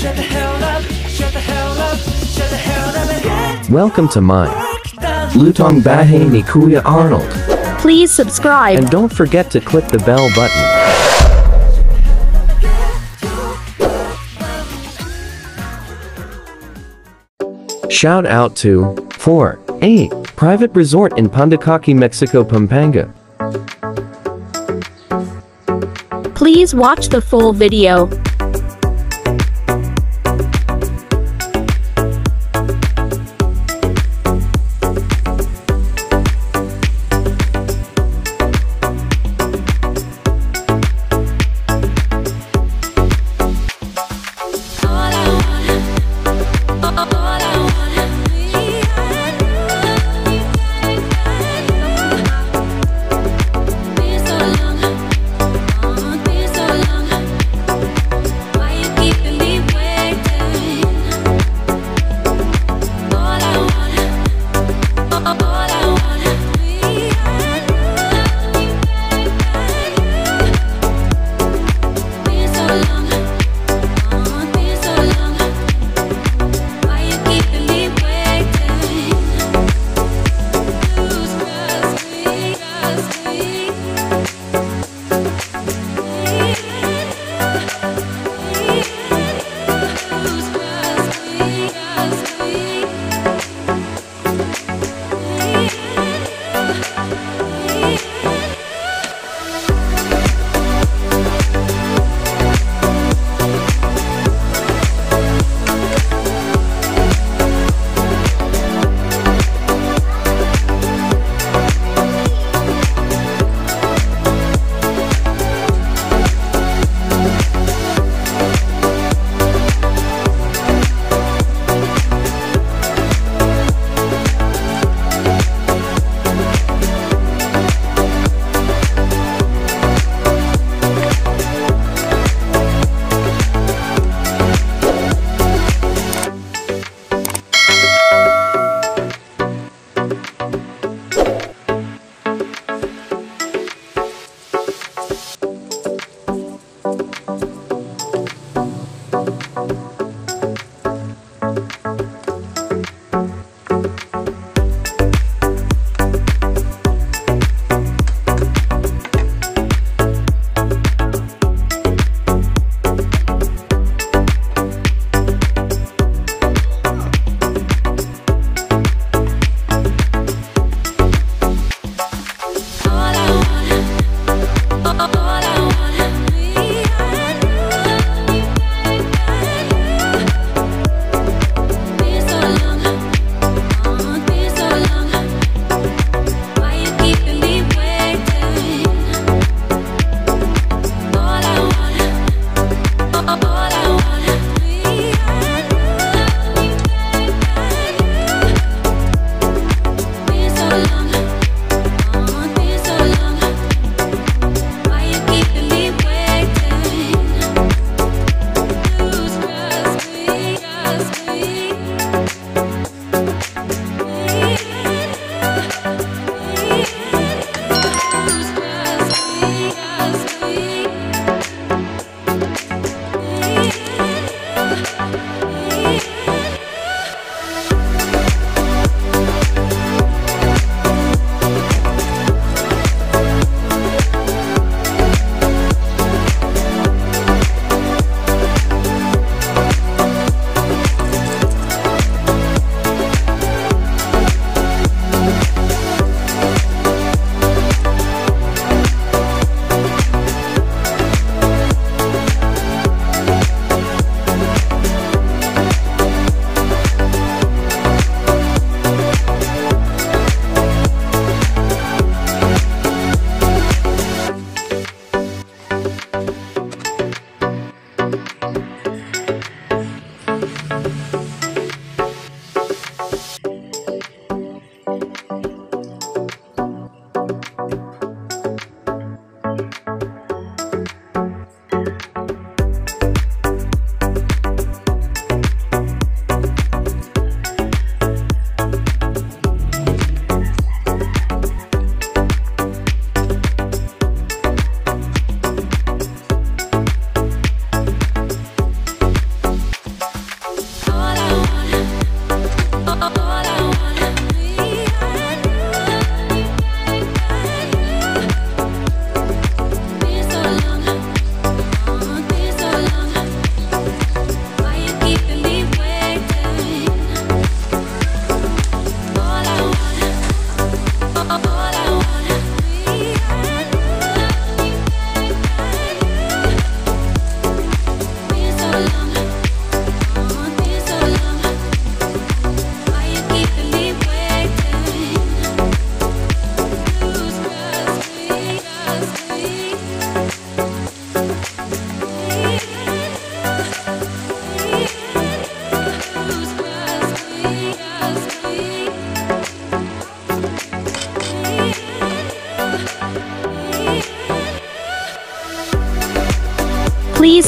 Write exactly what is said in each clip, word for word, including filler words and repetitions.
Shut the hell up, shut the hell up, shut the hell up and get Welcome to my Lutong Bahay ni Kuya Arnold. Please subscribe. And don't forget to click the bell button. Shout out to four A Private Resort in Pandakaki, Mexico, Pampanga. Please watch the full video.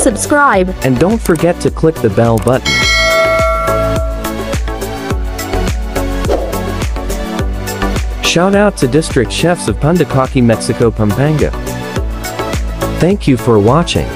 Subscribe. And don't forget to click the bell button. Shout out to District Chefs of Punduquaqui, Mexico, Pampanga. Thank you for watching.